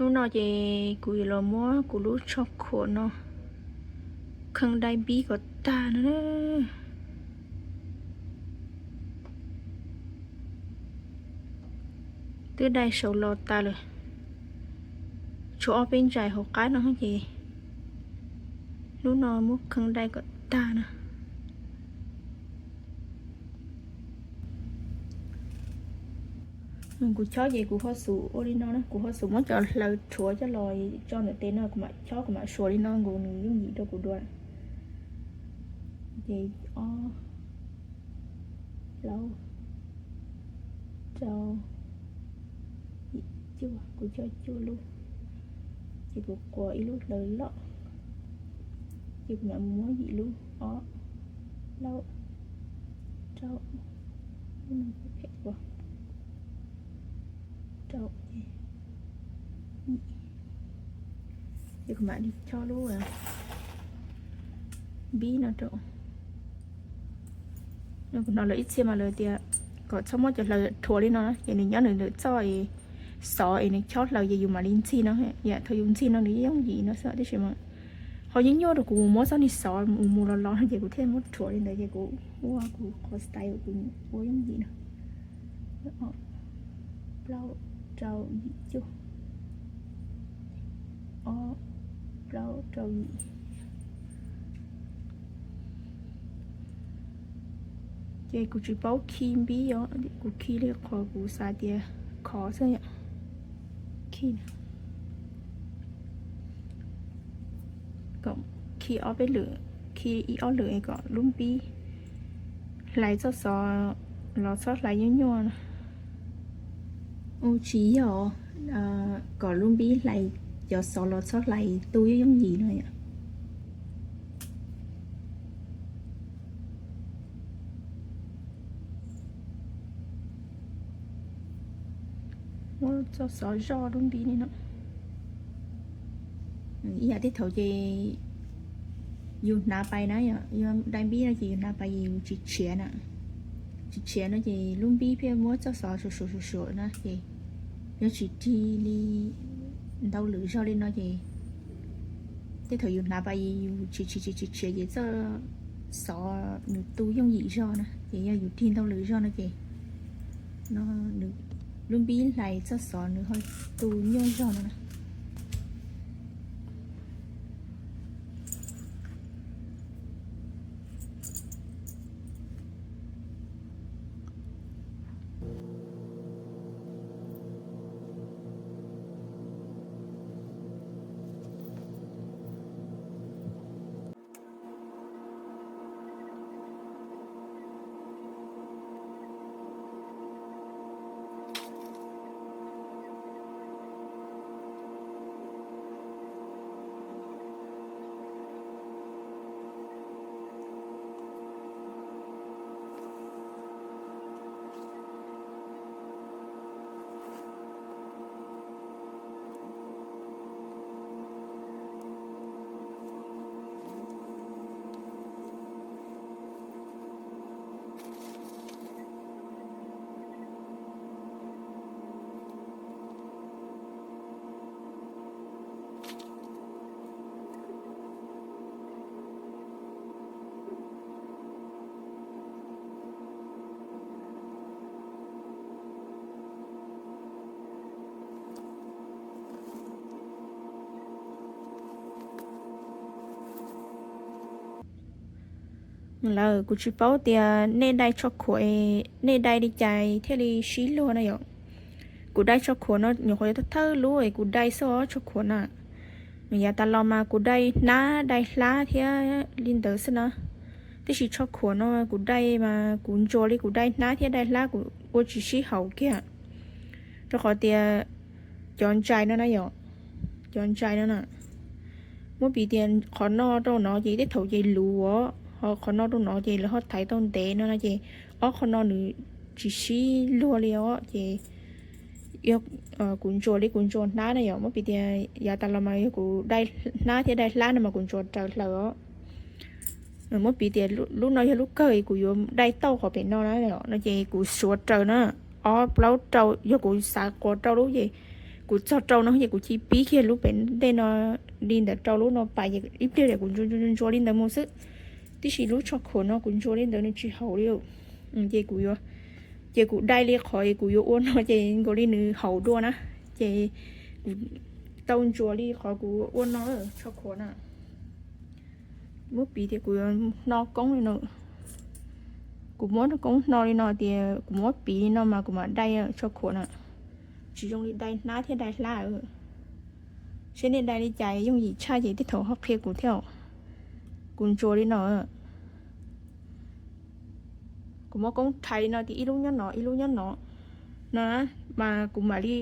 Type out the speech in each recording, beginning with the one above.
Hnub no ces kuv yuav los muab kuv lub tsho khuam no kheej dai npib kom tag no na. Twb dai saud los tas lawm, tshuav ob peb ntsais hauv qab no ces hnub no muab kheej dai kom tag na. Kuv chob ces kuv ho xum ua li no na, kuv ho xum muab cov hlaws rhuav coj los tso ntawm tes no, kuv mam chob, kuv mam suav li no nkaus nws yooj yim rau kuv dua. Ces ob, plaub, rau, yim, cuaj, kuv chob cuaj lub. Ces kuv quas ib lub hlaws loj, ces kuv mam muab yim lub, ob, plaub, rau, phem ua, rau, ces kuv mam li chob lub npib no rau. Kuv hnov lawv ib txhia mas lawv tias kom txhob muab cov hlaws rhuav li no na, ces nws nyob nws lawm txoj es xov es nws chob hlaws ces yus mam li ntxig no. Yam thaum yus ntxig no nws yooj yim no xwb, tiam sis mas ho nyuaj nyuaj rau kuv mus muab txoj niag xov mus mus los los no ces kuv thiaj muab rhuav li ntawd ces kuv ua kuv qhov style kuv ua yooj yim no. Plaub, rau, yim, cuaj, ob, plaub, rau, yim. Ces kuv tsis paub khi npib os, kuv khi li qhov kuv xav tias khov xwb yom. Khi, khi ob peb lwm, khi ib ob lwm kom lub npib hlais txoj xov los txhob hlais nyuaj nyuaj no. Ua tsis yog kom lub npib hlais, cov xov los txhob hlais tu yooj yooj yim no yom. Muab txoj xov zoj lub npib li no. Ib yam tej thaum ces yus hnav pais na, yog dai npib no ces yus hnav pais ces yus tsis tshiav na. Tsis tshiav no ces lub npib pheej muab txoj xov suam suam suam suam na ces yog tsis rig li ntau lwm zog li no ces tej thaum yus hnav pais yus tsis tsis tsis tsis tshiav ces txoj xov nws tu yooj yim zog na, ces yog yus rig ntau lwm zog no ces no nws lub npib hlais txoj xov nws ho tu nyuaj zog no na. Lawm kuv tsis paub tias nej dai tsho khuam, nej dai li cas thiaj li sib luag na yom. Kuv dai tsho khuam no nyuam qhuav yog thawj lub es kuv dai xwb os tsho khuam na. Yav tas los mas kuv dai hnab dai hlab thiab li ntawd xwb na. Tiam sis tsho khuam no kuv dai mas kuv ntsuas li kuv dai hnab thiab dai hlab kuv ua tsis sib haum kiag. Rau qhov tias cov ntsais no na yom, cov ntsais no na, muab piv tias qhov no rau no ces tej thaum ces luv os, ho qhov no rau no ces lawv ho thaiv tau ntev no no ces ob qhov no nws tsis sib luag li os ces yog kuv ntsuas li kuv ntsuas hnab na yom, muab piv tias yav tas los mas yog kuv dai hnab thiab dai hlab no mas kuv ntsuas raws hlaws os. Muab piv tias lub no yog lub kawg kuv yuav dai tauj qhov pem no na no ces kuv suav raws na, ob plaub rau, yog kuv xav quas rau lub ces Kuv txog rau no ces kuv cia li pib kiag lub pem ntej no li ntawd rau lub no pas, ib pliag kuv ntsuas ntsuas li ntawd mus xwb. Tiam sis lub tsho khuam no kuv ntsuas li ntawd nws tsis haum li. Ces kuv yuav, ces kuv dai li qhov kuv yuav ua no ces nkaus li nws haum dua na. Ces kuv tau ntsuas li qhov kuv ua no, tsho khuam na. Muab piv tias kuv yuav hno koob li no, kuv muab koob hno li no tias kuv muab piv li no mas kuv mam dai tsho khuam na. Tsis zoo li dai hnab thiab dai hlab. Seb nej dai li cas yooj yim tshaj ces tej thaum ho qhia kuv thiab. Kuv ntsuas li no, kuv muab koob rhais li no tias ib lub nyob no ib lub nyob no, no mas kuv mam li,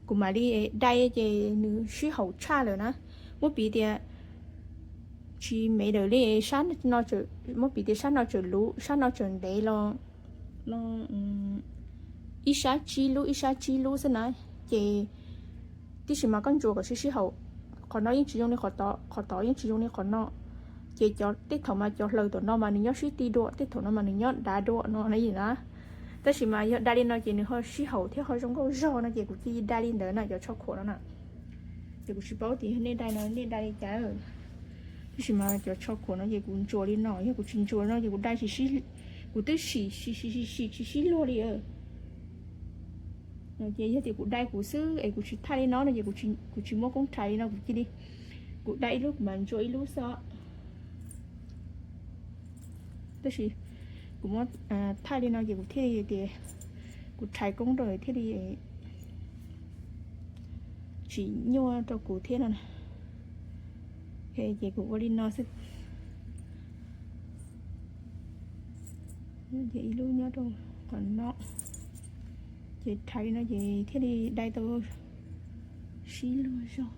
kuv mam li dai ces nws sib haum tshaj lawm na. Muab piv tias tsis me dawm li, muab piv tias sab no tseem luv sab no tseem ntev los no, ib sab tsib lub ib sab tsib lub xwb na. Ces tiam sis mas koj ntsuas kom sib sib haum, qhov no yeej tsis zoo li qhov tod, qhov tod yeej tsis zoo li qhov no. Ces cov tej thaum mas cov hlaws tom no mas nws nyob sib ti dua, tej thaum no mas nws nyob dav dua no na. Tab sis mas yog dai li no ces nws ho sib haum thiab ho zoo nkauj zog no ces kuv cia li dai li ntawd na cov tsho khuam no na. Ces kuv tsis paub tias yog nej dai no nej dai li cas. Tab sis mas cov tsho khuam no ces kuv ntsuas li no, yog kuv tsis ntsuas no ces kuv dai, kuv twb sim sim sim sim tsis sib luag li. Ces yog tias kuv dai kuv xwb es kuv tsis thaij li no no ces kuv tsis muab koob rhais li no, kuv cia li, kuv dai ib lub kuv mam ntsuas ib lub xwb. Tab sis kuv muab thaij li no ces kuv thiaj li tias, kuv rhais koob rau thiaj li tsim nyuaj rau kuv thiab no. Ces kuv ua li no xwb. Ces ib lub nyob rau qhov no, ces rhais li no ces thiaj li dai tau sib luag zog.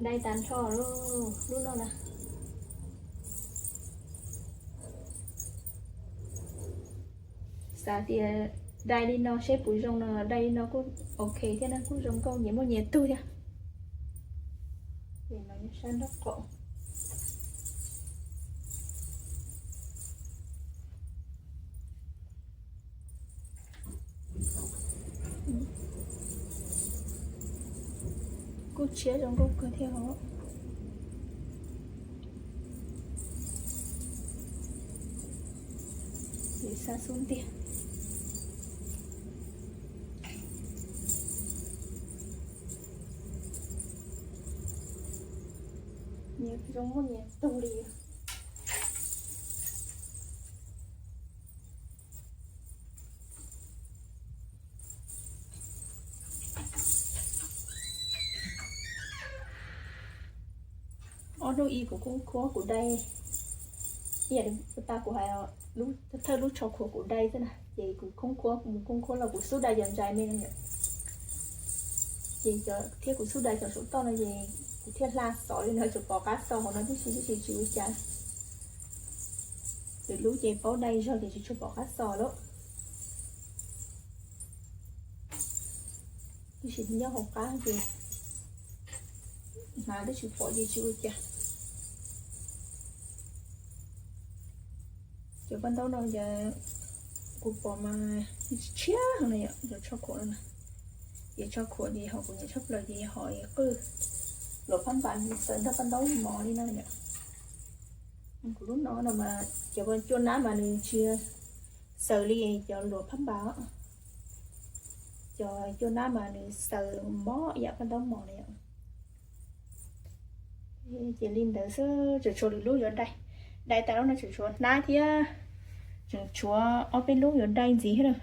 Dai tas nrho lub no na. Xav tias dai li no seb puas zoo no, dai li no kuj ok thiab na, kuj zoo nkauj nyias muaj nyias tug thiab. Sab nraub qaum. Kuj tshiab zoo nkauj kawg thiab os. Xab xub ntiag. Nyias zoo muaj nyias tug li. Ob hnub ib kuv khoob khuab kuv dai, ib yam li tas kuv hais, thawj lub tsho khuam kuv dai xwb na, ces kuv khoob khuab, kuv mus khoob khuab los kuv xub dai cov ntsais me no yom. Ces thiab kuv xub dai cov saum toj no ces kuv thiaj hla xov li no tsuas pom qab xo hauv no tib si tib si tsis ua cas. Lwm lub ces paub dai zog ces tsis tshua pom qab xo lawm. Tab sis nyob hauv qab ces hnav twb tsis pom ces tsis ua cas. Cov paj ntaub no ces kuv pom mas tshiab heev na yom, cov tsho khuam no na. Ces tsho khuam ces hom kuv nyiam tshaj plaws ces hom qwj luam phab npas xaws nrog paj ntaub mos li no yom. Kuv lub no no mas cov cua nab mas nws tsis xaws li cov luam phab npas. Cov cua nab mas nws xaws mob ib yam paj ntaub mos na yom. Ces li ntawd xwb, tseem tshuav lwm lub yuav dai. Dai tas lub no tseem tshuav hnab thiab, tseem tshuav ob peb lub yuav dai ntxiv thiab na.